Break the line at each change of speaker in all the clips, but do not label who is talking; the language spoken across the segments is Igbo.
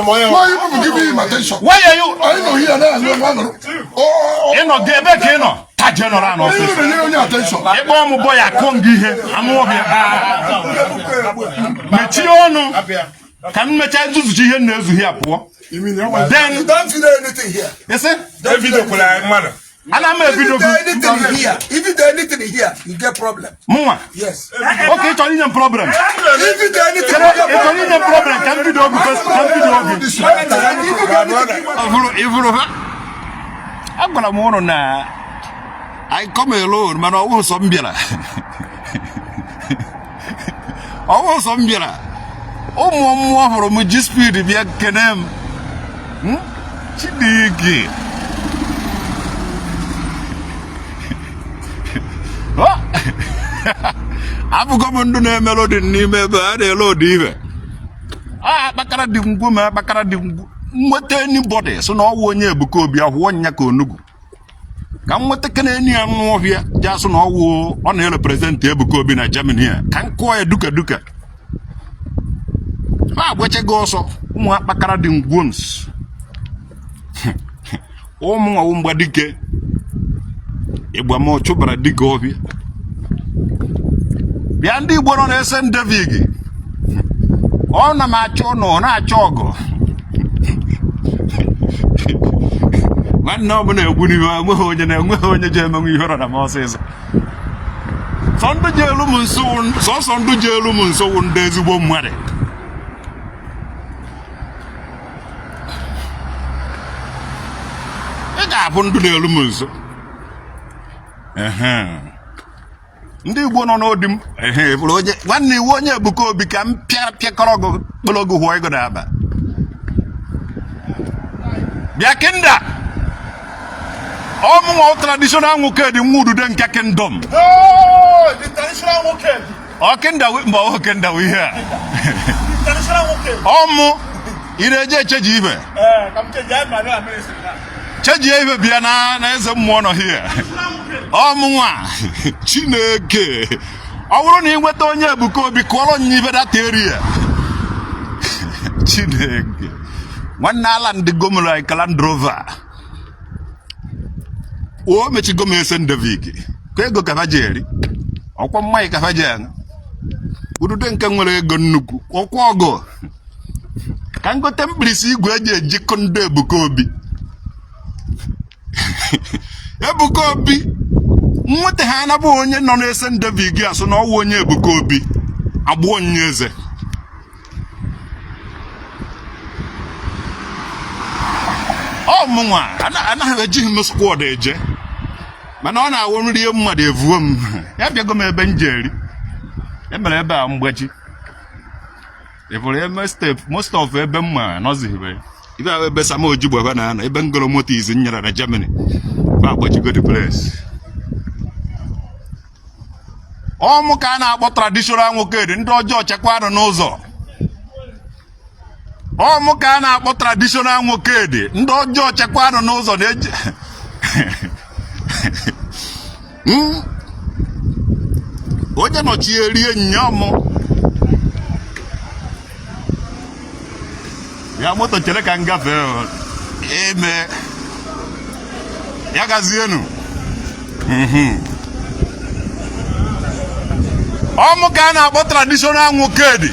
Why you people giving him attention?
Why are you
Anyị nọ here na-aṅụ aṅụrụ.
Ị nọ gị ebe ka ị nọ ta jee nọrọ anọ ọsịsọ.
Onye na-enye onye attention.
Ị kpọọ m boy, akụ m gị ihe anụ ọhịa. Mechie ọnụ ka m mechaa nzuzuchi ihe m na-ezughị ya pụọ. Then
You don't feel anything here.
ị sị
Evido kwere anyị mmadụ.
ana m
If you
ebido
do anything here, if you do anything here, you get problem.
mụnwa.
Yes.
Okay, ị chọrọ inye m problem.
If you do anything,
Chere,
you get
ị chọrọ inye m problem ka m bido ogu first, ka m bido ogu.
If you do anything,
Ịfụrụ ha, agwara m ụnụ na I come alone, mana ọwụ sọ m bịara, ọwụ sọ m bịara. Ụmụ mmụọ hụrụ m ji speed bịa kene m. Chineke, abụgo m ndụ na-eme loading n'ime ebe a na-eload ibe a akpakara dị ngwu ma akpakara dị ngwu nweta anybody sị na ọwụ onye Ebuka Obi ahụọ nya ka onugbu ka m nweta kene enyi ya nwa ọhịa ji asụ na ọwụ ọ na-erepresent Ebuka Obi na Germany a ka m kụọ ya duka duka ha agbachago ọsọ. Ụmụ akpakara dị ngwons, ụmụ nwawu mgbadike ịgba m chụbara dike ọhịa bịa. Ndị Igbo nọ na Essen-Dervig, ọ na m achọ ụnụ na-achọ ọgụ. Nwanne ọbụla egwu n'ihu enweghị onye na-enweghị onye ji emenwe ihe na m ọsịsọ. Sọ ndị ji elu m nso, sọsọ ndị ji elu m nso wụ ndị ezigbo mmadụ. Ị ga-abụ ndụ na-elu m nso. Ndị Igbo nọ n'odi m ehe bụrụ onye nwanne iwu onye Ebuka Obi ka m pịa pịakọrọ gị kpọrọ gị hụọ ego na-aba bịa kinda ọ mụnwa traditional nwoke dị nwa udude nke kingdom. Ọ kinda mba ọ kinda ihe a ọ mụ ị na-eje echeji ibe chejie ibe bịa na na eze mmụọ nọ here. Ọ mụnwa Chineke, ọ bụrụ na ị nweta onye Ebuka Obi kụọrọ nya ibe that area. Chineke nwanne ala ndị go m like Land Rover o mechigo m Essen-Dervig ka ego ka fa ji eri ọkwa mmanya ka fa ji aṅụ. Udude nke nwere ego nnukwu ọkwa ọgụ ka m gote mkpirisi igwe eji ejikọ ndị Ebuka Obi. Ebuka Obi nweta ha anabụ onye nọ n'Essen-Dervig asụ na ọwụ onye Ebuka Obi agbụọ nya eze. Ọ mụnwa anaghị ejighị m squad eje, mana ọ na-awụ nri mmadụ evuo m ya bịago m ebe m ji eri emere ebe a mgbachi ịfụrụ eme step most of ebe m ma nọzighị ibe ahụ ebe Sam Ojigbo ebe na-anọ ebe ngoro moto izi nyere na Germany fa agbachigo the place. Ọ mụ ka a na-akpọ traditional nwoke dị ndị ọjọọ chekwa nọ n'ụzọ. Ọ mụ ka a na-akpọ traditional nwoke dị ndị ọjọọ chekwa nọ n'ụzọ na-eji. Onye nọchie rie nya ọmụ ya moto chere ka m gafee eme ya gazienu. Ọ mụ ka a na-akpọ traditional nwoke dị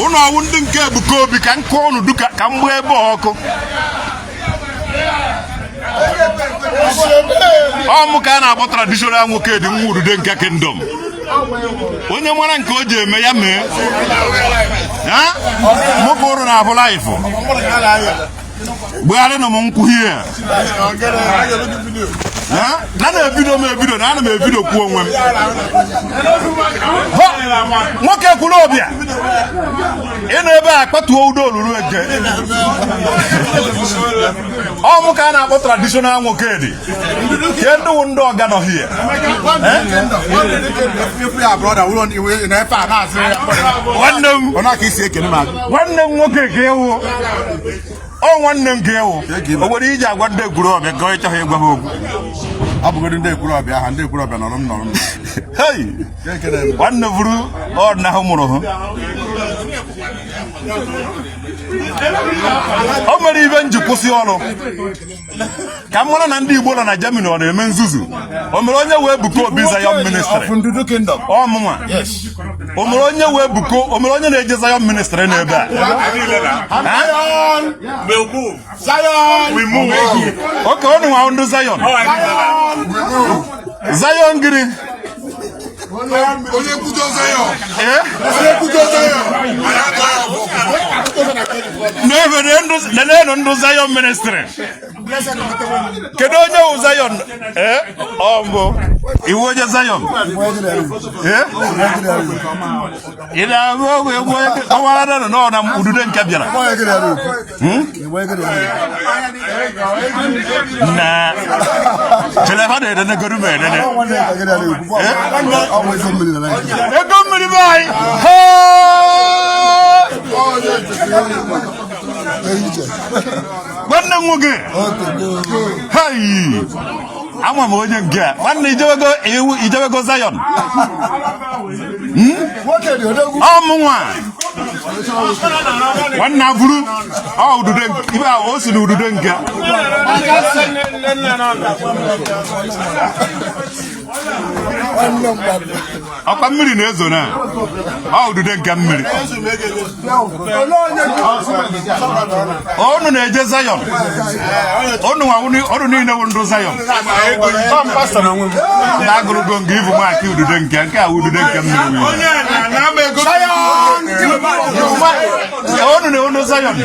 ụnụ ọwụ ndị nke Ebuka Obi ka m kụọ ụnụ duka ka m gbaa ebe ọkụ. Ọ mụ ka a na-akpọ traditional nwoke dị nwa udude nke kingdom. Onye mara nke o ji eme ya mee mụ ka ụrụ na-abụ live gbegharịnụ m nkwụ hie na na-ebido m ebido na ana m ebido kwuo onwe m nwoke kwuru ọbịa ịnọ ebe a kpatuo udo olulu eke. Ọ mụ ka a na-akpọ traditional nwoke dị ke ndị wụ ndị ọga nọ hie. Nwanne m nwoke ka ịwụ ọ nwanne m ka ịwụ o nwere iji agwa ndị Ekwulọbịa ka ọ chọghị ịgwa ha okwu.
Ọ bụgodị ndị Ekwulọbịa ha ndị Ekwulọbịa nọrọ m nọrọ m.
Hei, nwanne buru ọ na ahụ mụrụ hụ. O mere ibe m ji kwụsị ọrụ ka m mara na ndị Igbo nọ na Germany ọ na-eme nzuzu. O mere onye wee Ebuka Obi Zion Ministry. Ọ mụnwa. O mere onye wee Ebuka, o mere onye na-eje Zion Ministry n'ebe a. Okay, unu nwa ndụ Zion. Zion gịnị?
Onye kwujọ Zion.
Ee?
Onye kwujọ Zion. Anyị atọ ya bụ.
Nenenu ndụ Zion Ministry. Kedu onye wụ Zion? Ee? Ọ mbụ. Ị wụ onye Zion? Ee? Ị na-agụ ọgwụ egwu onye kọwara na nọ na udude nke bịara. Na chere ha na-edenegodu m edene. Ego mmiri be anyị. Nwanne m nwoke. Hei! Ama m onye nke a. Nwanne i jewego Zion. Ọ mụnwa. Nwanne abụrụ ọ udude ibe a o si na udude nke. Ọkwa mmiri na-ezo na ọ udude nke mmiri. Unu na-eje Zion. Unu nwa unu niile wụ ndụ Zion. Na agụrụgo nke ibu maka udude nke nke a udude nke mmiri. Unu na unu Zion.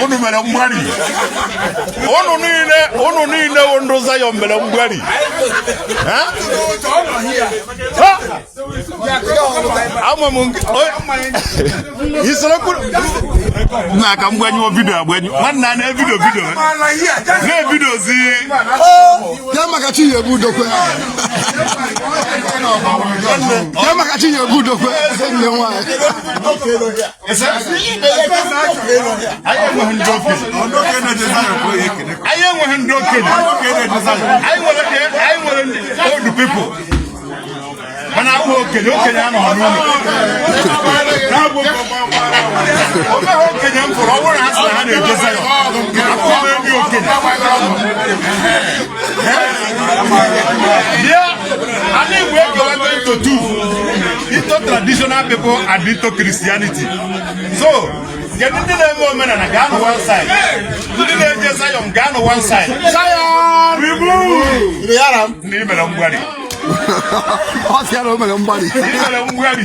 Unu mere mgbari. Unu niile wụ ndụ Zion mere mgbari. Ama m nke isoro kwuru na ka m gbanyụọ vidio agbanyụ nwanne a na-evidio vidio na-evidozi
Ya maka chi ya ebu udokwe. Ya maka chi ya ebu udokwe. Nne nwaanyị.
Anyị enweghị ndị okenye. Anyị enweghị ndị okenye. Anyị nwere ndị old people. Mana ahụghị okenye, okenye anọghị n'ụlọ. O meghị okenye m fụrụ, ọ bụrụ na ha sị na ha na-eje Zion. Afụghị m ndị okenye. Bịa, ala Igbo ekewago into two. Into traditional people and into Christianity. So, kedu ndị na-eme omenala gaa nụ one side. Ndị na-eje Zion gaa nụ one side. Zion! Ndị mere mgbari.
Ọ sị ya na o mere mgbari.
Ndị mere mgbari.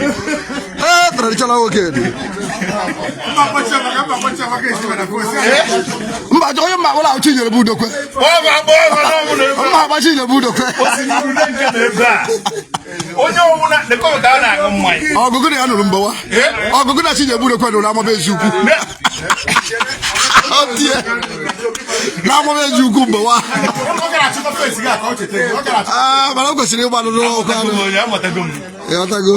Ee, traditional nwoke dị. Mba, onye mma akpọrọ ahụ Chinyere bụ Udokwe. Mma akpa Chinyere bụ Udokwe.
Onye ọbụla lekọta a na-aṅụ mmanya.
Ọgụgụ na ya nụrụ mgbawa. Ọgụgụ na Chinyere bụ Udokwe nụrụ amaba eziukwu. Ọ tie. Na amaba eziukwu mgbawa. Ah, mana o kwesịrị ịgbalụ n'ọkụ anụ. Ịghọtago?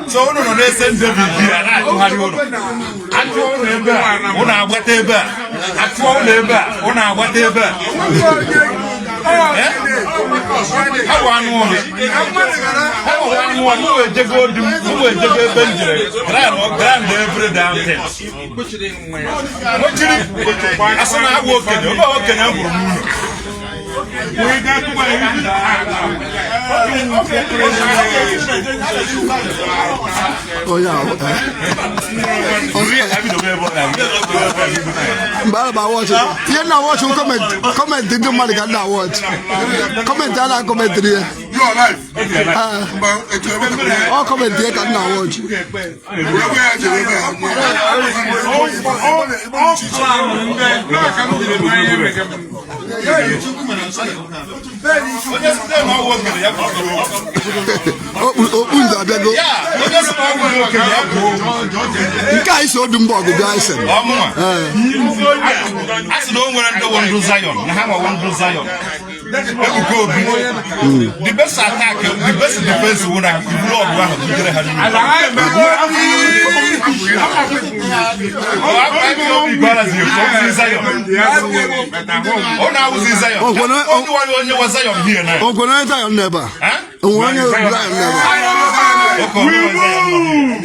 So unu nọ na-ese David bịa na-atụgharị ụlọ achụọ ụlọ ebe a ụnụ agbata ebe a achụọ ụlọ ebe a ụnụ agbata ebe a ha bụ anụ ọhịa ha bụ anụ ọhịa mụ ejego di m mụ ejego ebe m jere grand grand every damn thing nwechiri asị na agwa okenye obe okenye m hụrụ n'ụlọ.
Mgbe a na-awọchị ihe na-awọchị comment ndị mmadụ ka na-awọchị comment a na-akọmentịrị ya ọ comment ya ka m na-awọchị. Okpu nze abịago nke anyị si odu mba ọgụ bịa anyị sịrị
a sị na o nwere ndị wụ ndụ Zion na ha nwawo ndụ Zion. Ebuka Obi, the best attack, the best defense wụ na iburu ọgụ ahụ bujere ha n'ihu. IPOB gwarazi ekwu, ọ bụzi Zion. Ọ na-awụzi Zion. Onye nwere onye wa Zion here na.
O nwere onye Zion n'ebe a?
Eh?
O nwere onye Zion n'ebe a?
Oke, ọ nwere Zion nọ here.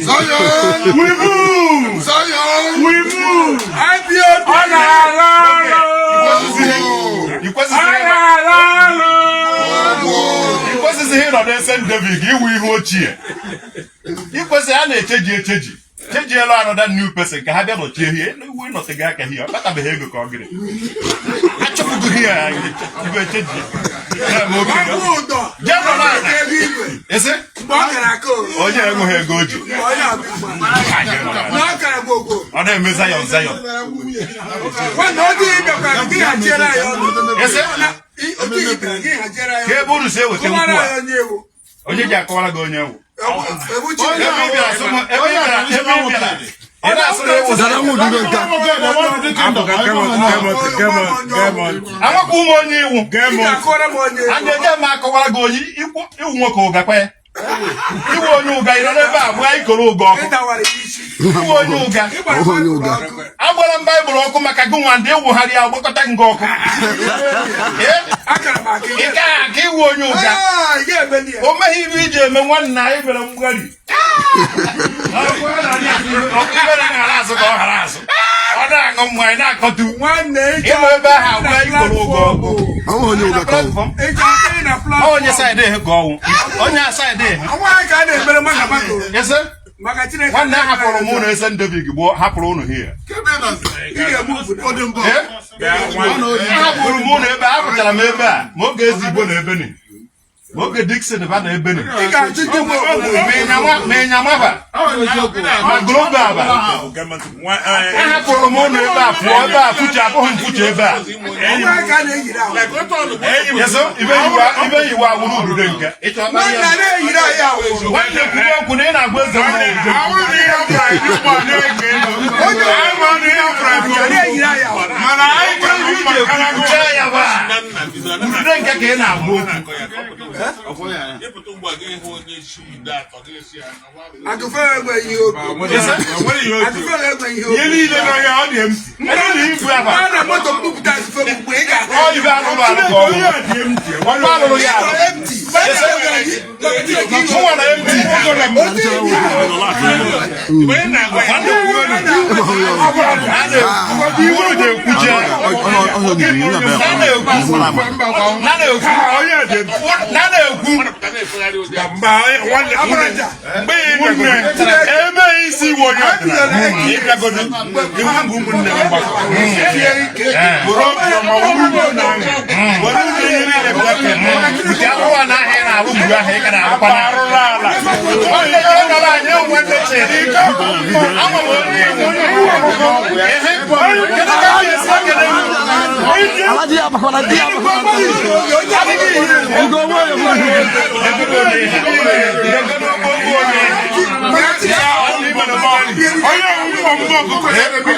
Zion!
We move!
Zion!
We move!
IPOB!
Ọ na-ala ọrụ!
Ikwesịghị
Ọ na-ala ọrụ!
Ikwesịghị ịnọ na St. David iwu ihe ochie. Ikwesịghị a na-echeji echeji. Chejielu another new person ka ha bịa nọchie hie. Iwu ịnọteghị aka hie, ọ kpatabeghị ego ka ọ gịrị. Achọpụgo hie ibe echeji. Ya bụ okenye. Jee nọ n'ala. Isi? Onye enweghị ego o ji. Ọ na-eme Zion Zion. Isi? Ka ebe unu si eweta nkwụ a, onye ji akọwara gị onye ewu. Ebe ị bịara sị m, ebe ị bịara, ebe ị bịara. Ị na-asị na ewu
Dara nwa ududo nka.
Amakwa ụmụ onye iwu. A na-eje m akọwara gị onye iwu nwoke ụga kwa ya. Iwu onye ụga ị nọ n'ebe a gbaa ikoro ụga ọkụ. Iwu onye ụga.
Onye ụga.
Agbara m Baịbụl ọkụ maka gị nwa ndị ewugharị ya agbakọta gị ọkụ. Ị gaghị aka iwu onye ụga. O meghị ibe iji eme nwanna anyị mere mgbari. Ọkụ ibere na-ara azụ ka ọ ghara azụ. Ọ na-aṅụ mmanya na-akọtu. Ịnọ ebe ahụ agba ikoro ụga ọkụ.
Ọ nweghị onye ụga ka ọ bụ.
Onye saịdị ihe ka ọnwụ. Onye saịdị ihe. Ese? Nwanne a hapụrụ m ụnụ ese David gboo hapụrụ ụnụ hie. Ahapụrụ m ụnụ ebe a hapụchara m ebe a ma oge ezi Igbo na ebeni. Ma oge Dixon ba na ebeni. Ma ịnyamaba. Ma global ba. Ahapụrụ m ụnụ ebe a pụọ ebe a fuche abụghị m fuche ebe a. Yeso, ibe yiwa awụrụ ududo nke. Nwanne kwuo okwu na ị na-agwa eze mmụọ ududo. Kwuchee ya ba. Ududo nke ka ị na-agwa okwu. Ọ ibe alụrụ alụ ka ọ bụ. Ọkwa alụrụ ya alụ. Mụnwa na MT. Iwu dị ekwuche. Na na-ekwu.
Ebe isi iwe onye ọdịnala ịbịagodo iwu bụ ụmụnne m gbakọ bụrụ obiọma wuru udo na aṅụ were udo ihe niile bịa kene
Nke alụrụ a n'ahịa ị na-alụ gburu ahụ ị ka na-alụkwa na.
arụrụ ala
Nwanne gị ọ nọrọ anyị enwe ndị chịrị. Ama m onye iwu. Ehe. Kedu ka a ga-esi ekele m?
Alaji ya abakwala di ya abakwala. Ugo nwa ya bụ.
Onye mbọ mbọ ọkụkọ onye mbọ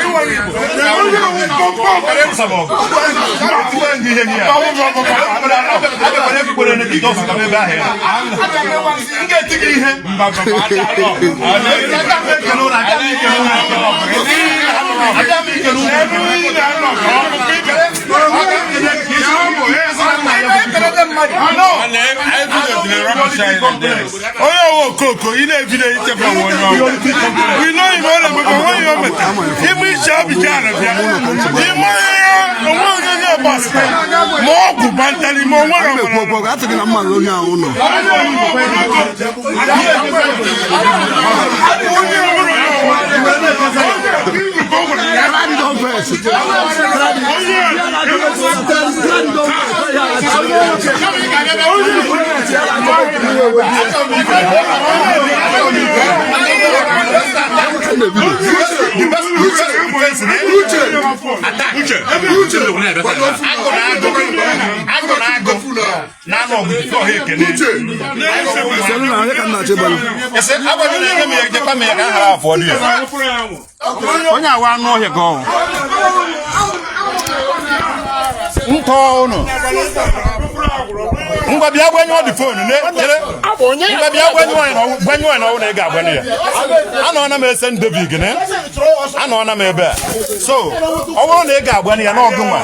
mbọ
M ga-eti gị ihe. Aga m ekele ụlọ.
Onye ọwa okoko ị na-ebido ichefa nwe onye ọwa ị nọghị ma ọ na-emekọ onwe ihe o meta ime iche abịja ala bịa ime ihe onwe onye onye gbasara ma ọgwụ bantali ma onwe
Ekwu okwu ọgụ, atụghị na mmadụ onye ahụ ụlọ. Try don first. Try don
Agụ na-agụ na-anọ ọgụ tupu ọha ekene.
Selu na onye ka m na-achọ ịgbalụ.
Ese, agwaghị na enye m ya ejekwa m ya ka a ghara afọ dị ya. Onye awa anụ ọhịa ka ọ wụ. Ntọ ụnụ. Ngwa, bịa gbanyụọ dị phone. Chere, ngwa, bịa gbanyụọ ya na gbanyụọ ya na ọwụ na ị ga-agbanyụ ya. Anọọna m ese David na anọọna m ebe a. So ọ bụrụ na ị ga-agbanyụ ya n'ọgụ nwa,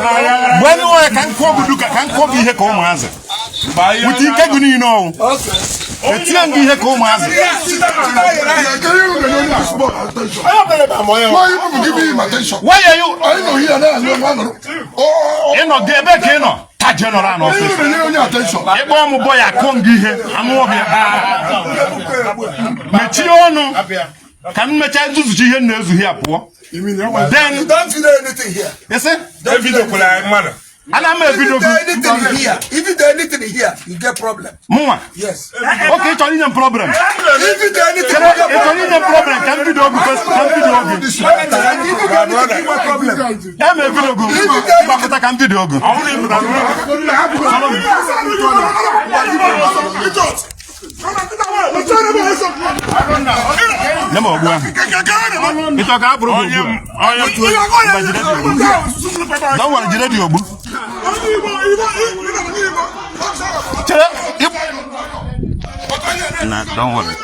gbanyụọ ya ka nkụọ gị duka, ka nkụọ gị ihe ka ụmụazị wute ike gị niile. Ọnwụ etinye gị ihe ka ụmụazị.
Why you people giving him attention?
Why are you
I know here now, no, no, no. Oh,
Ị nọ gị ebe ka ị nọ ta jee nọrọ anọ ọsịsọ.
you onye attention.
Ịkpọ m bọ ya, akụ m gị ihe anụ ọhịa. Mechie ọnụ ka m mechaa nzuzuchi ihe m na-ezughị ya pụọ. Then
Don't video anything here.
isi
Evido kwere mmadụ.
Ana m
If
ebido
you do
gị.
anything here, if you do anything here, you get problem.
Mụnwa?
Yes.
Okay, ị chọrọ inye m problem?
If you do anything,
Chere,
you get
ị chọrọ
problem.
inye m problem? Ka m bido ogu first, ka m bido ogu.
If you do anything, you get problem.
Ya ma ebido ogu gbapụta ka m bido ogu. Follow me. Nye m ogbu ahụ. Ị chọrọ ka a bụrụ gị ogbu a? Ngwa, jide dị ogbu. Don't worry, jide dị ogbu. Chere, na don't worry.